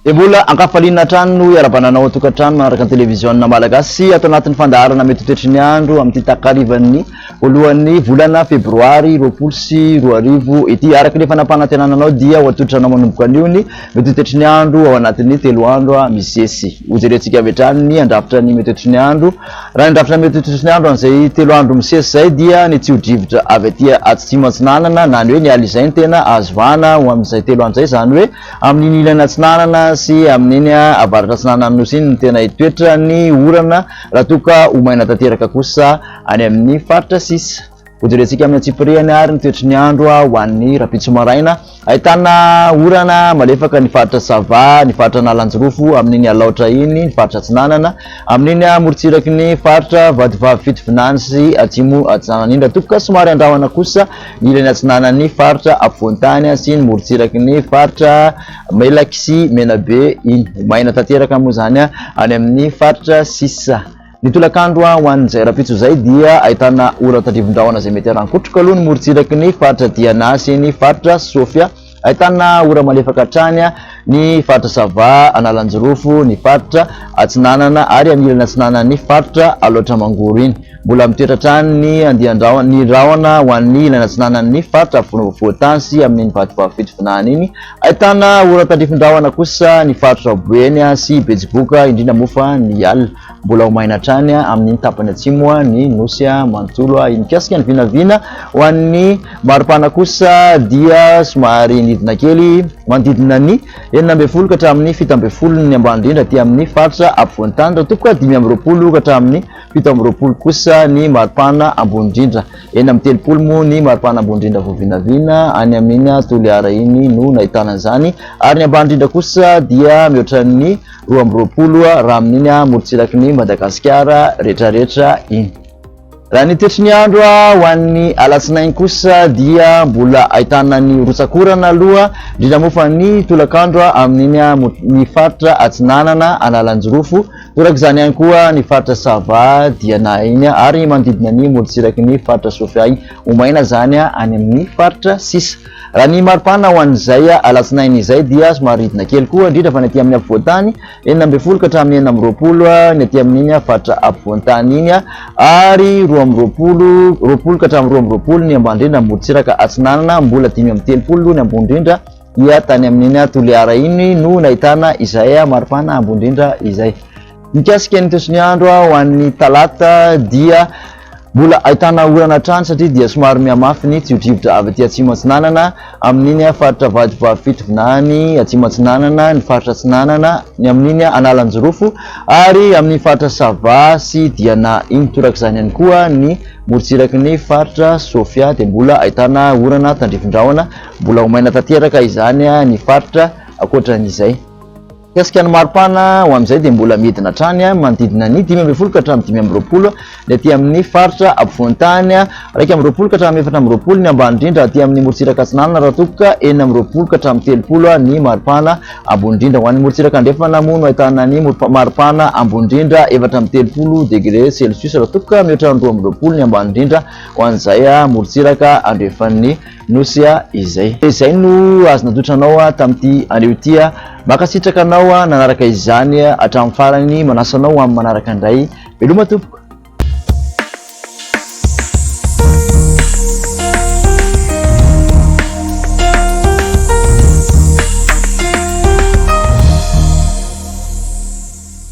Dia mbola ankafaliana hatrany no iarahabana anao an-tokantrano manaraka ny televiziona malagasy ato anatin'ny fandaharana mety ho toetry ny andro amin'ity takarivan'ny voalohan'ny volana febroary 2020 ity. Araka ny efa nampanantenana anao dia ho atolotra anao manomboka anio ny mety ho toetry ny andro ao anatin'ny 3 andro misesy. Hojerentsika avy hatrany ny handrafitra ny mety ho toetry ny andro. Raha ny drafitra mety ho toetry ny andro an'izay 3 andro misesy izay dia ny tsio-drivotra avy aty atsimo atsinanana na ny hoe ny ala izay no tena azo vahana ho amin'izay 3 andro izay, izany hoe amin'iny ilany atsinanana sy amin'iny avaratra atsinanan'ny nosy iny no tena hitoetra ny orana raha toa ka ho maina tanteraka kosa any amin'ny faritra sisa. Hojerentsika amin'ny antsipiriany ary ny toetry ny andro ho an'ny rahampitso maraina. Ahitana orana malefaka ny faritra Sava, ny faritra Analanjirofo amin'iny Alaotra iny, ny faritra Atsinanana, amin'iny morontsiraky ny faritra Vatovavy Fitovinany sy Atsimo Atsinanana iny. Raha toa ka somary andrahona kosa ny ilany atsinanan'ny faritra afovoan-tany sy ny morontsiraky ny faritra Melaky sy Menabe iny. Maina tanteraka moa izany any amin'ny faritra sisa. Ny tolakandro ho an'izay rahampitso izay dia ahitana ora tandrivin-drahona izay mety haran-kotroka aloha ny morontsiraky ny faritra Diana sy ny faritra Sofia. Ahitana ora malefaka hatrany ny faritra Sava, Analanjirofo, ny faritra Atsinanana ary amin'ny ilany atsinanan'ny faritra Alaotra Mangoro iny. Mbola mitoetra hatrany ny andian-drahona ny rahona ho an'ny ilany atsinanan'ny faritra afovoan-tany sy amin'iny Vatovavy Fitovinany iny. Ahitana ora tandrifin-drahona kosa ny faritra Boeny sy Betsiboka indrindra moa fa ny alina. Mbola ho maina hatrany amin'iny tapany atsimo ny nosy manontolo. Mikasika ny vinavina ho an'ny maripana kosa dia somary nidina kely manodidina ny 16 ka hatramin'ny 17 ny ambany indrindra aty amin'ny faritra afovoan-tany raha toa ka 25 ka hatramin'ny 27 kosa ny maripana ambony indrindra. 36 moa ny maripana ambony indrindra voavinavina any amin'iny Toliara iny no nahitana izany ary ny ambany indrindra kosa dia mihoatra ny 22 raha amin'iny morontsiraky ny Madagasikara rehetrarehetra iny. Raha ny toetry ny andro ho an'ny alatsinainy kosa dia mbola ahitana ny rotsak'orana aloha, indrindra moa fa ny tolakandro amin'iny ny faritra atsinanana Analanjirofo, torak'izany ihany koa ny faritra Sava, Diana iny ary manodidina ny morontsiraky ny faritra Sofia iny. Ho maina izany any amin'ny faritra sisa. Raha ny maripana ho an'izay alatsinainy izay dia somary hidina kely koa, indrindra fa ny aty amin'ny afovoan-tany, 16 ka hatramin'ny 26 ny aty amin'iny faritra afovoan-tany iny, ary 22, 20 ka hatramin'ny 22 ny ambany indrindra amin'ny morontsiraka atsinanana, mbola 35 ny ambony indrindra dia tany amin'iny Toliara iny no nahitana izay maripana ambony indrindra izay. Mikasika ny toetry ny andro ho an'ny talata dia mbola ahitana orana hatrany satria dia somary mihamafy ny tsio-drivotra avy aty atsimo atsinanana amin'iny faritra Vatovavy Fitovinany atsimo atsinanana, ny faritra atsinanana, ny amin'iny Analanjirofo ary amin'ny faritra Sava sy Diana iny. Torak'izany ihany koa ny morontsiraky ny faritra Sofia dia mbola ahitana orana tandrifin-drahona, mbola ho maina tanteraka izany ny faritra ankoatran'izay. Mikasika ny maripana ho amin'izay dia mbola midina hatrany manodidina ny 15 ka hatramin'ny 25 ny aty amin'ny faritra afovoan-tany, 21 ka hatramin'ny 24 ny ambany indrindra aty amin'ny morontsiraka atsinanana raha toa ka 26 ka hatramin'ny 30 ny maripana ambony indrindra. Ho an'ny morontsiraka andrefana moa no ahitana ny maripana ambony indrindra 34 degré celsius raha toa ka mihoatra ny 22 ny ambany indrindra ho an'izay morontsiraka andrefan'ny Nosy izay. Izay no azo natolotra anao tamin'ity anio ity. Mankasitraka anao nanaraka izany hatramin'ny farany. Manasa anao amin'ny manaraka indray. Veloma tompoko.